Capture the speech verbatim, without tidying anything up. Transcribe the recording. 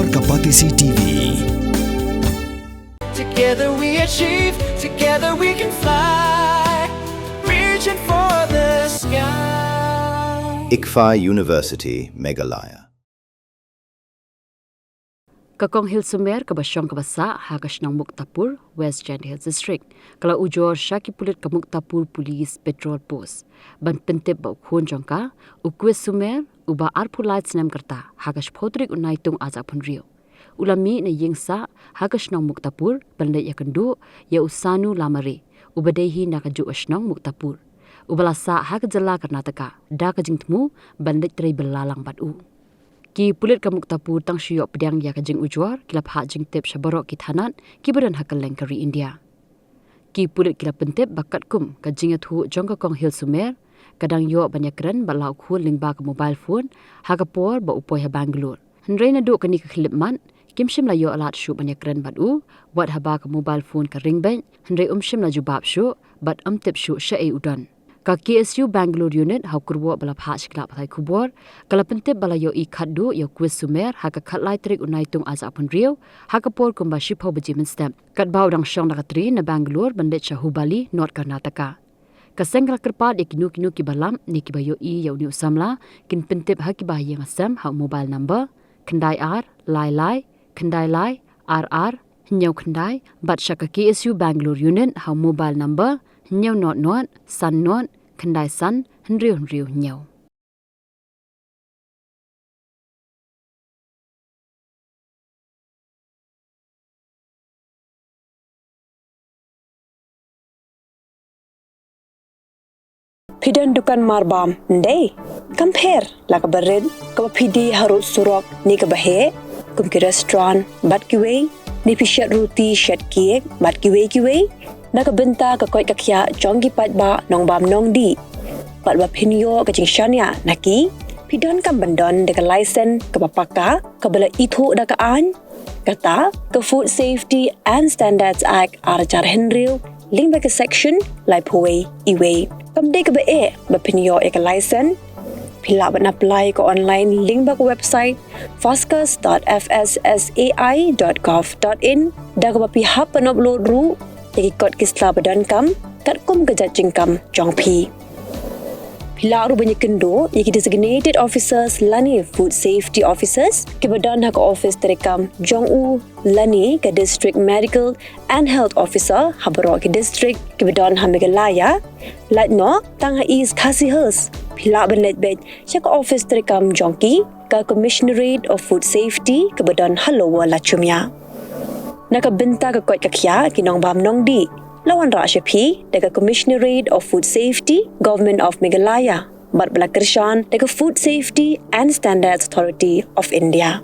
Ka Batesi T V. Together we achieve, together we can fly, reaching for the sky. ICFAI University, Meghalaya. Ka Kong Hill Sumer kaba shong kaba sah ha ka shnong Muktapur, West Jaintia Hills District, ka la ujor sha ki pulit ka Muktapur Police Patrol Post ban pyntip ba u khun jong ka, u Kwis Sumer, uba arphew lai snem ka rta, ha ka shiphew tarik u Naitung arhajar arphew hynriew, u la mih na ïing sah ha ka shnong Muktapur ban leit ïakynduh ïa u Sanu Lamare, uba dei hi na kajuh ka shnong Muktapur, uba la sah ha ka jylla Karnataka da ka jingthmu ban leit trei bylla lang bad u. Ki pulit ka Muktapur tang shu ïoh pdiang ïa ka jingujor, ki la phah jingtip sha baroh ki thanat kiba don ha kylleng ka ri India. Ki pulit ki la pyntip ba katkum ka jingïathuh jong ka Kong Hill Sumer, ka dang ïoh ban ïakren bad la u khun lyngba ka mobile phone ha ka por ba u poi ha Bangalore. Hynrei naduh kane ka khyllipmat, kim shym la ïoh lad shuh ban ïakren bad u, wat haba ka mobile phone ka ring beit, hynrei um shym la jubab shuh bad um tip shuh shaei u don. Ka K S U Bangalore Unit ha u kyrwoh ba la phah sha ki lad pathai khubor, ka la pyntip ba la ïohi khatduh ïa u Kwis Sumer ha ka khatlai tarik u Naitung arhajar arphew hynriew, ha ka por kumba shiphew baje mynstep, katba u dang shong da ka train na Bangalore ban leit sha Hubballi, North Karnataka. Ka seng ka la kyrpad ïa kino kino kiba lap ne kiba ïohi ïa une u samla, kin pyntip ha kiba ha ïing ha sem ha u mobile number khyndai ar lai lai khyndai lai ar ar hynñiew khyndai, bad sha ka K S U Bangalore Unit ha u mobile number hynñiew nod nod san nod khyndai san hynriew hynriew hynñiew. Phi don dukan marbam, ym dei? Kam pher la kaba rit, kaba phi die harud surok ne kaba heh, kum ki restaurant bad kiwei, ne phi shet ruti, shet cake bad kiwei kiwei, na ka bynta ka koit ka khiah jong ki paidbah nongbam nongdih, bad ba phin ïoh ka jingshaniah na ki, phi donkam ban don da ka license kaba paka, kaba la ithuh da ka aiñ, kata ka Food Safety and Standards Act arhajar hynriew, lyngba ka section laiphew wei E wei. Kam dei kaba eh ba phin ïoh ïa ka license. Phi lah ban apply ka online lyngba ka website foscus dot F S S A I dot gov dot in, da kaba phi hap ban upload ruh ïa ki kot ki sla ba donkam katkum ka jait jingkam jong phi. Phi lah ruh ban ïakynduh ïa ki designated officers lane food safety officers kiba don ha ka office treikam jong u lane ka District Medical and Health Officer ha baroh ki district kiba don ha Meghalaya. Lait noh tang ha East Khasi Hills, phi lah ban leit beit sha ka office treikam jong ki, ka Commissionerate of Food Safety kaba don ha Lower Lachumia. Na ka bynta ka koit ka khiah ki nongbam nongdih, la wanrah sha phi da ka Commissionerate of Food Safety, Government of Meghalaya, bad ba la kyrshan da ka Food Safety and Standards Authority of India.